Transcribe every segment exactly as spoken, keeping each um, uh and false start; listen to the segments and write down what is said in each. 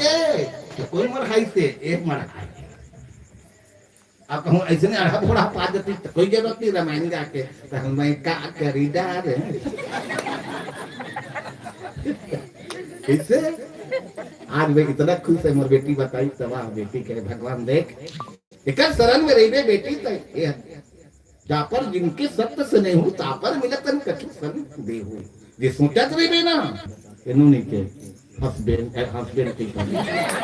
ए, तो कोई मर खाई से, एक मर खाई। अब कहूँ ऐसे नहीं, अड़ा बड़ा पा देती तो कोई जरूरत नहीं रामायण गा के, तो हम मैं का करी डार। इससे आज मैं इतना खुश है, मोर बेटी बताई, तब बेटी कहे, "भगवान देख, एकर शरण में रहिबे बेटी, त ये जा पर जिनके सत्य स्नेहू, ता पर मिलत न कछु फल देहू।" जे सोचत रहिबे ना, एनो नहीं के, हस्बैंड, ए, हस्बैंड के कर।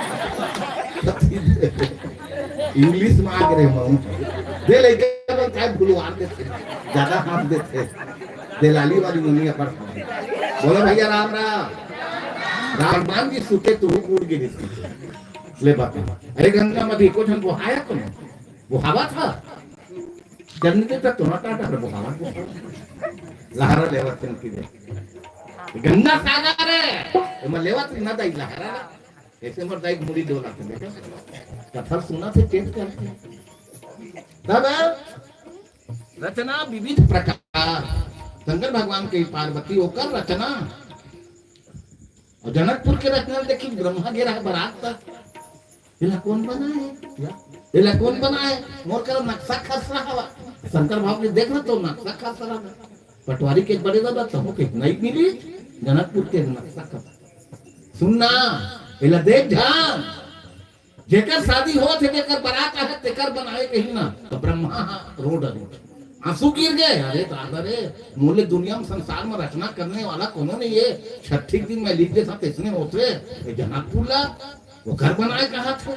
इंग्लिश में आ गए हम। दे लइका मन काय भुलवा देथे, ज्यादा हाथ देथे। दलाली वाली मम्मी अपन। बोलो भैया राम राम। राम राम जी सुते तू उड़ के दिखती। ले बात। अरे गंगा मती को झन बोहाया कोनो? बोहावा था। जन्म के तो तोरा टाटा रे बोहावा। लहरा लेवा चमकी दे। गंगा सागर है। एमा लेवा तू ना दाई लहरा। ऐसे मर दाई मुड़ी डोला थे, देखो। कथा सुना थे, चेंज कर। तब रचना विविध प्रकार। शंकर भगवान के पार्वती ओकर रचना। और जनकपुर के रचना देखी, ब्रह्मा गे रहा बारात तक। एला कौन बनाए? या? एला कौन बनाए? मोर करा नक्शा खसरा हवा। शंकर भगवान के देख ना तो नक्शा खसरा हवा। पटवारी के बड़े दादा तब के नहीं मिली, जनकपुर के नक्शा खसरा। सुनना, एला देख ध्यान। जेकर शादी होत हे, जेकर बारात आहे, तेकर बनाए कही ना, तो ब्रह्मा हा रोड रोड। आंसू गिर गए, "अरे दादा रे, मोले दुनिया में संसार में रचना करने वाला कोनो नहीं है, छठी के दिन मैं लिख देता, तैसने होत रे, ए जनकपुर ला, ओकर बनाए कहा थे।"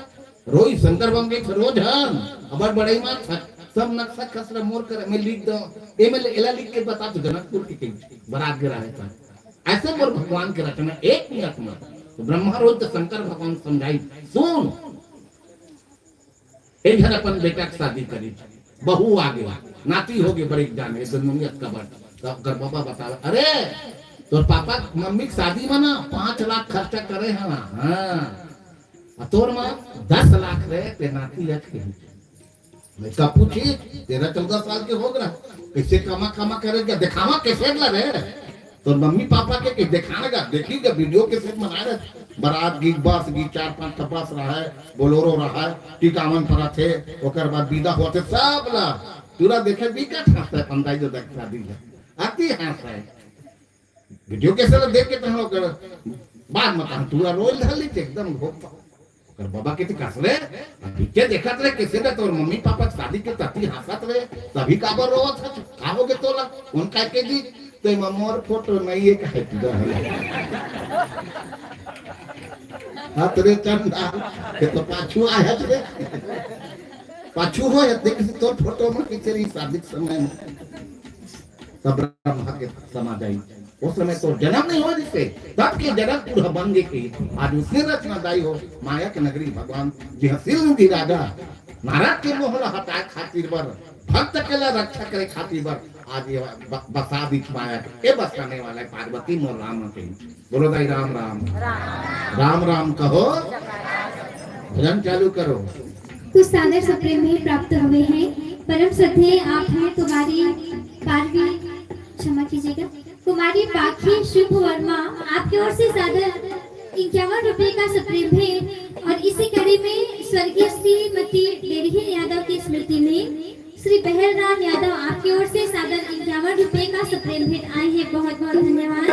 रोई शंकर बम के रोज हन, अबर बड़ई मार था, सब नक्शा खसरा मोर कर, मैं लिख दो, ए मैं एला लिख के बता तू जनकपुर की कही, बारात गिरा है था। ऐसे मोर भगवान के रचना एक मिनट में। तो ब्रह्मा रोज तो शंकर भगवान समझाई, सुन, एक झन अपन बेटा के शादी करी, बहू आ गया, नाती हो गए, बड़े जाने, दुनिया का बड़। तो ओकर बाबा बतावे, "अरे, तोर पापा मम्मी के शादी में ना पाँच लाख खर्चा करे हैं ना, हाँ, और तोर माँ दस लाख रे, ते नाती रख के।" मैं का पूछी, तेरह चौदह साल के हो गया, कैसे कमा कमा करे क्या, दिखावा कैसे ला रे? तो मम्मी पापा के, के दिखाने का, देखी का वीडियो कैसे बना रहे, बारात गी, बस गी, चार पांच का बस रहा है, बोलोरो रहा है, टिकावन पर थे, ओकर बाद विदा होते सब ला, पूरा देखे बिकट हंसता है, पंडाई जो देख शादी है, अति हंसता है। वीडियो कैसे ला देख के तुम लोग कर, बाद में कहा, पूरा रोल धर ली थी, एकदम हो। ओकर बाबा के तो कस रे, अभी के देखत रे, कैसे ना तोर मम्मी पापा के शादी के तती हंसत रे, तभी काबर रोवत है, का हो गए तोला, कौन काय के जी, तो एमा मोर फोटो नहीं है, कहे पूरा है। हाथ रे चंदा, के तो पाछू आया रे, पाछू हो, देख तोर फोटो में पीछे रही शादी के समय में। तब ब्रह्मा के समा जाई। उस समय तो जन्म नहीं हो जिससे, तब के जनकपुर ह बन गे के। आज उसने रचना दाई हो, माया के नगरी भगवान जी ह सिंह जी राजा नारद के मोह ला हटाए खातिर बर, भक्त के ला रक्षा करे खातिर बर, आज ये ब-, बसा बीच माया के, ये बसाने वाला है पार्वती मोर राम के। बोलो दाई राम राम। राम राम कहो, भजन चालू करो। कुछ सादर सप्रेम भी प्राप्त हुए हैं। परम श्रद्धेय आप हैं कुमारी पार्वी, क्षमा कीजिएगा, कुमारी पाखी शुभ वर्मा, आपकी ओर से सादर इक्यावन रुपए का सप्रेम भेंट। और इसी कड़ी में स्वर्गीय श्रीमती डेरही यादव की स्मृति में श्री बहरराम यादव आपकी ओर से सादर इक्यावन रुपए का सप्रेम भेंट आए हैं, बहुत बहुत धन्यवाद।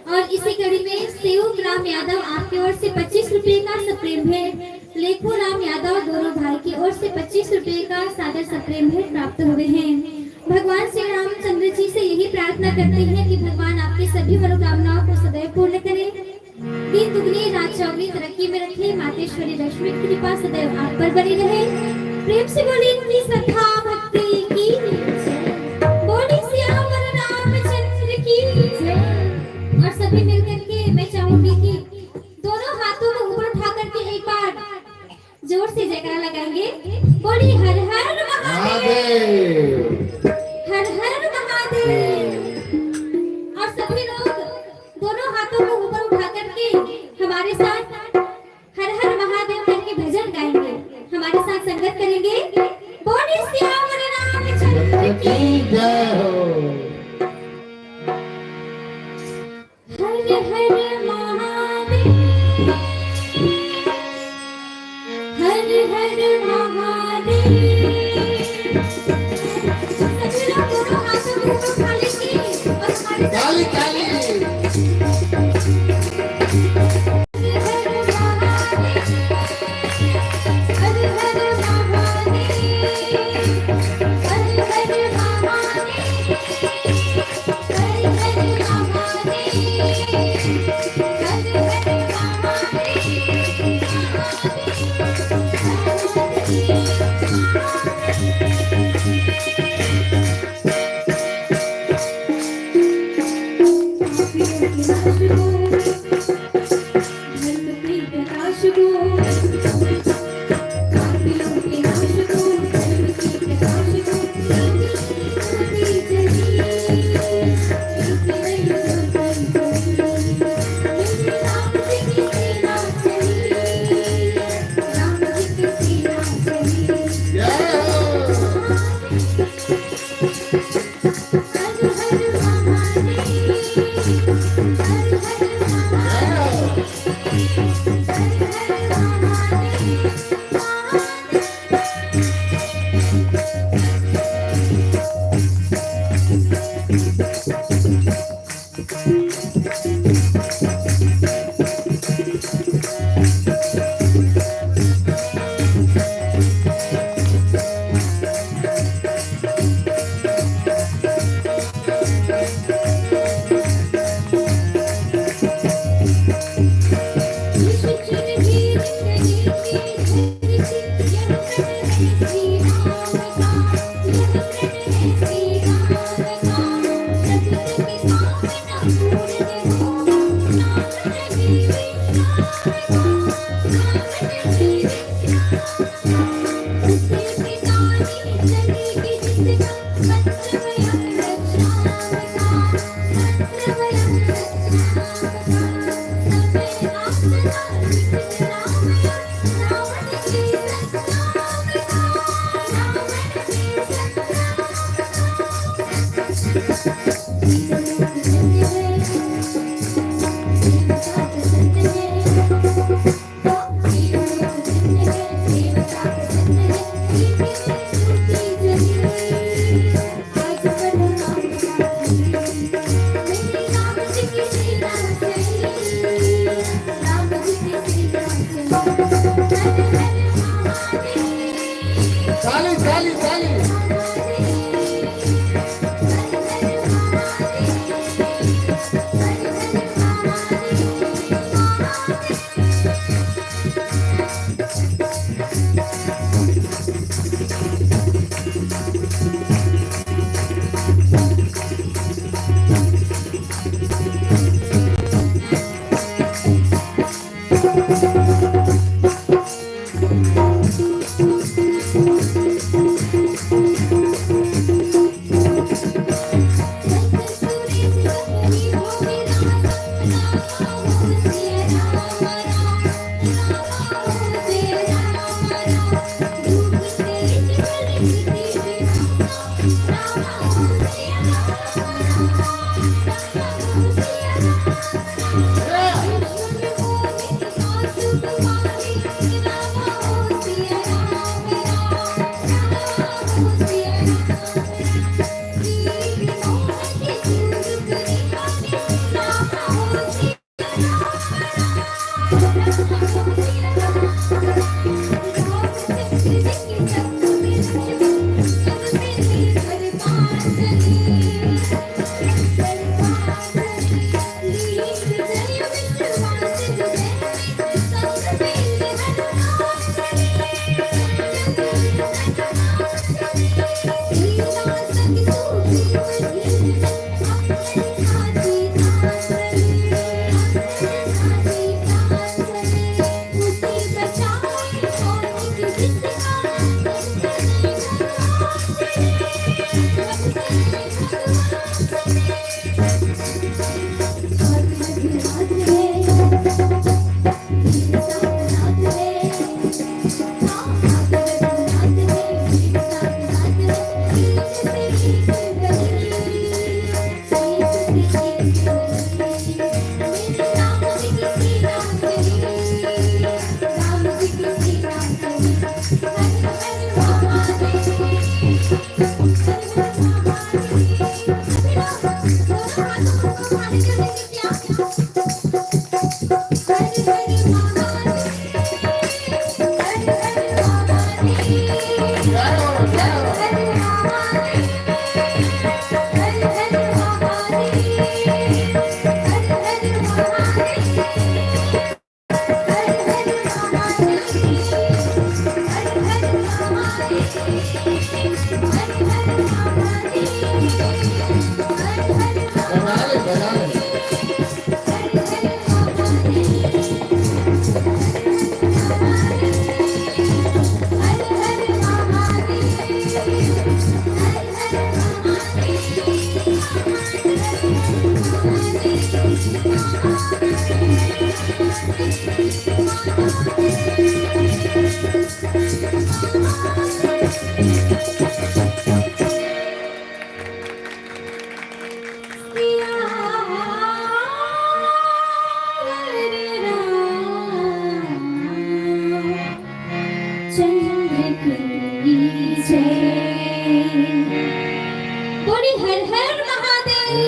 और इसी कड़ी में सेवक राम यादव आपकी ओर से पच्चीस रुपए का सप्रेम भेंट, लेखू राम यादव दोनों भाई की ओर से पच्चीस रुपए का सादर सप्रेम भेंट प्राप्त हुए हैं। भगवान श्री रामचंद्र जी से यही प्रार्थना करते हैं कि भगवान आपकी सभी मनोकामनाओं को सदैव पूर्ण करें, दिन दुगनी रात चौगनी तरक्की में रखें, मातेश्वरी लक्ष्मी की कृपा सदैव आप पर बनी रहे। प्रेम से बोलिए इनकी श्रद्धा भक्ति की। बोलिए सियावर रामचंद्र की जय। और सभी मिलकर के मैं चाहूंगी कि दोनों हाथों को ऊपर उठा करके एक बार जोर से जयकारा लगाएंगे। बोलिए हर हर महादेव। महादेव। हर हर महादेव। और सभी लोग दोनों हाथों को ऊपर उठा करके हमारे साथ हर हर महादेव करके भजन गाएंगे, हमारे साथ संगत करेंगे। बोलिए सियावर रामचंद्र की जय हो। हर हर महादेव। ताली, ताली, ताली।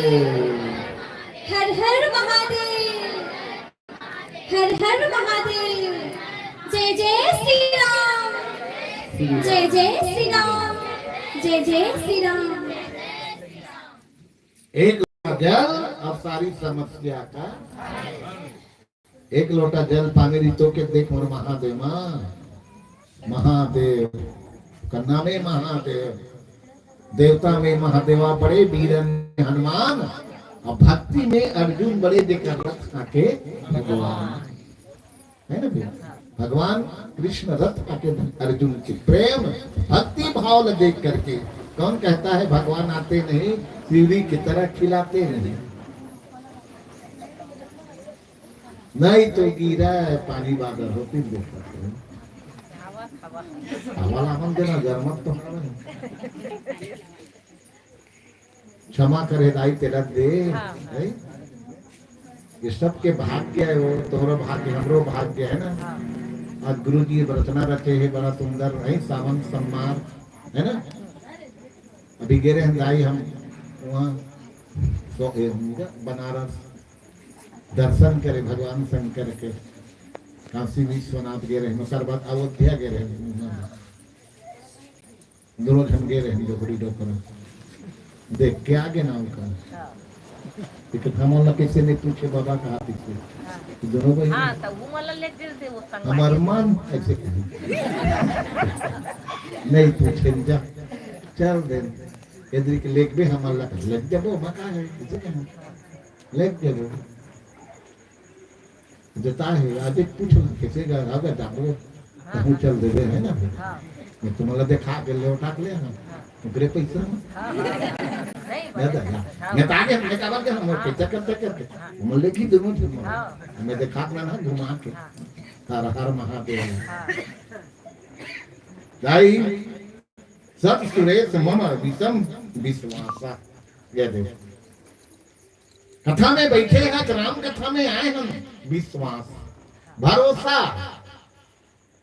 हर हर महादेव। हर हर महादेव। जय जय श्री राम। जय जय श्री राम। जय जय श्री राम। एक लोटा जल और सारी समस्या का, एक लोटा जल पानी रितो के देख मोर महादेव माँ, महादेव का नामे महादेव, देवता में महादेवा बड़े, वीरन में हनुमान, और भक्ति में अर्जुन बड़े, जेकर रथ आके भगवान, है ना भैया? भगवान कृष्ण रथ आके अर्जुन के प्रेम, भक्ति भाव ल देख करके कौन कहता है भगवान आते नहीं, शिवरी की तरह खिलाते नहीं? नहीं तो गिरा है पानी बादल होती देखता है। हवा ला हमन देना जरमत तो हवा है। क्षमा करे दाई तेरा दे, हाँ। है? ये सबके भाग्य है, वो तोहरो भाग्य, हमरो भाग्य है ना। हाँ। आज गुरु जी रचना रचे है, बड़ा सुंदर है, सावन सम्मार, है ना। अभी गे रहे दाई हम वहाँ सो-, ए, बनारस दर्शन करे भगवान शंकर के, काशी विश्वनाथ गे रहे, ओकर बाद अयोध्या गे रहे। दोनों झन गे रहे डोकरी डोकरा। देख के आगे ना उनका। हाँ। एक हमन ला कैसे नहीं पूछे बाबा कहाँ पीछे। हाँ। कि दोनों भाई हाँ, तो वो वाला ले दे दे, वो संग हमार लागे। मन ऐसे कही। नहीं पूछे जा। चल दे। इधर के लेक भी हमार ला लेक जबो बता है, ऐसे कहा। लेक जबो। जता है, आज एक पूछ लो, कैसे गा-, गावे डाबो, हाँ, कहूँ हाँ। चल देवे, है ना? हाँ। मैं तुम्हाला देखा के ले उठा के ले, हाँ। हाँ। ओकरे पैसा में। हाँ। नहीं, ना दादा, हाँ। मैं तो आगे, मैं कहा कि हम हाँ। पैसा करते करते, हाँ। हम लेके दोनों थे, हाँ। मैं देखा के ना घुमा के। हाँ। हर हर महादेव। हाँ। दाई, सत सुरेश मम विषम विश्वासा। ये देखो। कथा में बैठे हैं, राम कथा में आए हम, विश्वास, भरोसा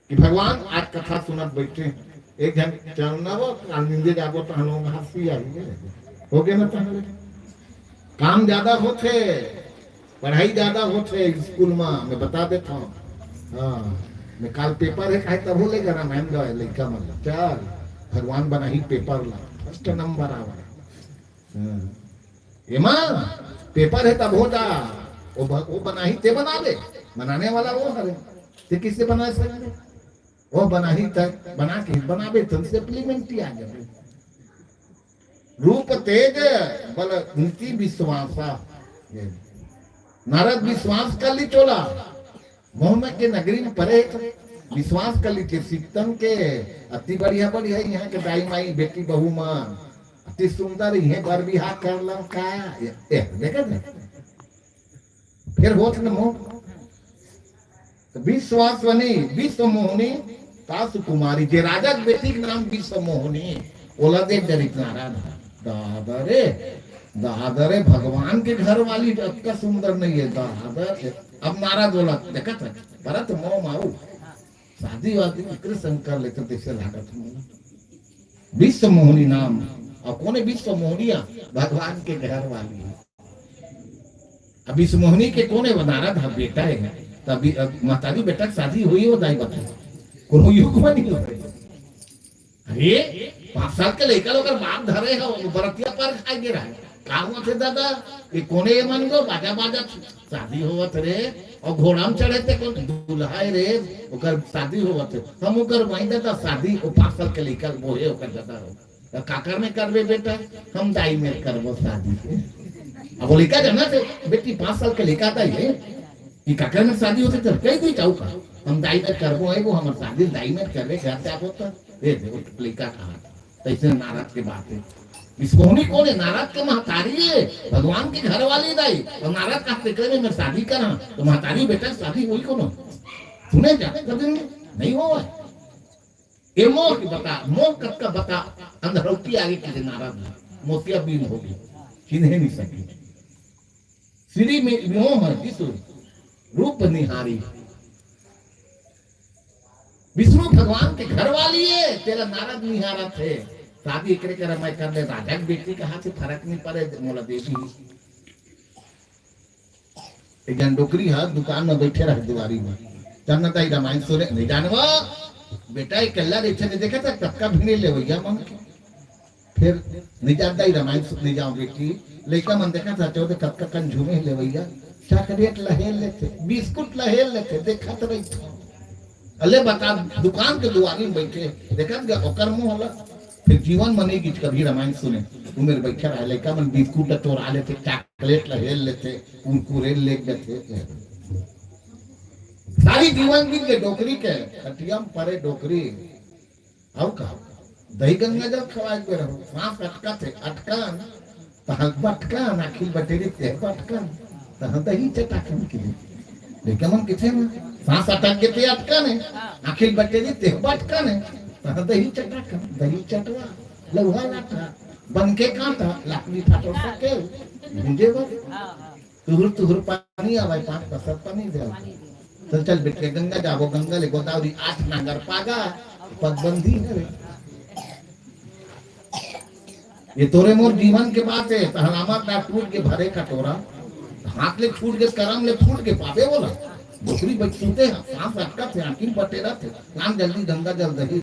कि भगवान आज कथा सुनत बैठे हैं। एक झन चलना वो, काल निंदे जाबो तो हम लोग हंसी आई है। हो गया ना पहले? काम ज्यादा होथे, पढ़ाई ज्यादा होथे स्कूल में, मैं बता देता हूँ। हाँ, मैं काल पेपर है, काहे तब हो लेगा रामायण गावे लइका मन। चल, भगवान बनाही पेपर ला, फर्स्ट नंबर आवा। हाँ। एमा पेपर है तब हो जा, वो ब-, वो बनाही ते बना दे, बनाने वाला वो हरे, ते किससे बना सकते? वो बनाही तक बना के बनाबे तब से इम्प्लीमेंट आ जाबे। रूप तेज बल नीति विश्वासा। ये नारद विश्वास कर ली चोला, मोहम्मद के नगरी में परे तो विश्वास कर ली के सीतन के अति बढ़िया बढ़िया यहाँ के दाई माई बेटी बहू माँ अति सुंदर इहे बर बिहाव कर ला का? ए, ए, देखत है? फिर होत न मोह। विश्वासवनी, विश्व मोहनी, तासु कुमारी, जे राजा के बेटी के नाम विश्व मोहनी, ओला देख डरित नारद। दादा रे, दादा रे, भगवान के घर वाली अतका सुंदर नहीं है, दादा रे। अब नारद ओला देखत है, भरत मोह माऊ, शादी वादी एकरे संग कर लेते, जैसे लागत मोला। विश्व मोहनी नाम, और कोने विश्व मोहनिया? भगवान के घर वाली है। अब विश्व मोहनी के कोने? वो नारद हा बेटा है, तब भी, अब महतारी बेटा के शादी हुई हो, दाई बता, कोनो युग में नहीं हो। अरे, पाँच साल के लइका लोग बाप धरे है, वो बरतिया पार खाए गे रहा है। का हुआ थे दादा? ये कोने ये मन गो, बाजा बाजा शादी होवत रे, और घोड़ा में चढ़े थे, कौन दूल्हा है रे, ओकर शादी होवत है। हम ओकर वहीं दादा शादी, वो पाँच साल के लइका वो है, ओकर दादा हो। तो काकर में करबे बेटा? हम दाई में करबो शादी। अब वो लइका जाना थे, बेटी पाँच साल के लइका था ये, कि काकर में शादी होते तो कई कोई चाहू का? हम दाई में करबो है, वो हमर शादी दाई में करबे, घर से आप होता। ये देखो, लइका कहा था। तैसे नारद के बात है। विश्व मोहनी कोने? नारद के महतारी है, भगवान के घर वाली दाई। और नारद का तेकरे में मैं शादी करा, तो महतारी बेटा शादी हुई कोनो? सुने जा, कभी नहीं हुआ है। ये मोह की बता, मोह कब का बता, अंधरौटी आगे के नारद में, मोतियाबिंद हो गई, चिन्हे नहीं सकी। श्री में मोह विश्व रूप निहारी। विष्णु भगवान के घर वाली है, तेला नारद निहारत है। शादी एकरे करा मैं कर ले, राजा के बेटी कहा से फरक नहीं पड़े, मोला दे दी। एक जन डोकरी ह दुकान में बैठे रहे दुआरी में, चन्ना दाई रामायण सुने नहीं जानवा। बेटा, एक कल्ला रहिथे, नहीं देखा था कतका भीड़ लेवैया मन के। फिर नहीं जानता ही रामायण सुनने जाओ बेटी, लइका मन देखा था चौदह कतका कन झूमे लेवैया, चॉकलेट लहेल लेथे, बिस्कुट लहेल लेथे, देखा तो रही था। अले बता, दुकान के दुआरी में बैठे, देखा था ओकर मुंह होला। फिर जीवन मनी गीत कभी रामायण सुने, उमेर बैठे रहे, लइका मन बिस्कुट चोरा लेथे, चॉकलेट लहेल लेथे, कुरकुरे ले लेथे। सारी जीवन बीत के डोकरी के खटिया में परे डोकरी। अउ का? दही गंगा जल खवाए के रहो, सांस अटका थे, अटकन, तहाँ बटकन, आखिल बटेरी ते बटकन, तहाँ दही चटाकन के लिए। लेकिन मन किथे ना, सांस अटक के ते अटकन है, आखिल बटेरी ते बटकन है, तहाँ दही चटाकन, दही चटवा, लौहा लाठा, बन के कांटा, लाकड़ी फाटो सके, भूंजे बर। तुहुर तुहुर पानी आवे, पाँच पसर पानी दे। चल चल बेटे, गंगा जाबो, गंगा ले गोदावरी आठ नागर पागा, पगबंदी है रे। ये तोरे मोर जीवन के बात है, तहलामत ना टूट के भरे कटोरा, हाथ ले छूट के, करम ले फूट के पापे बोला। डोकरी बचते हैं, सांस अटकत है, आंखी बटे रहते, नाम जल्दी गंगा जल दही।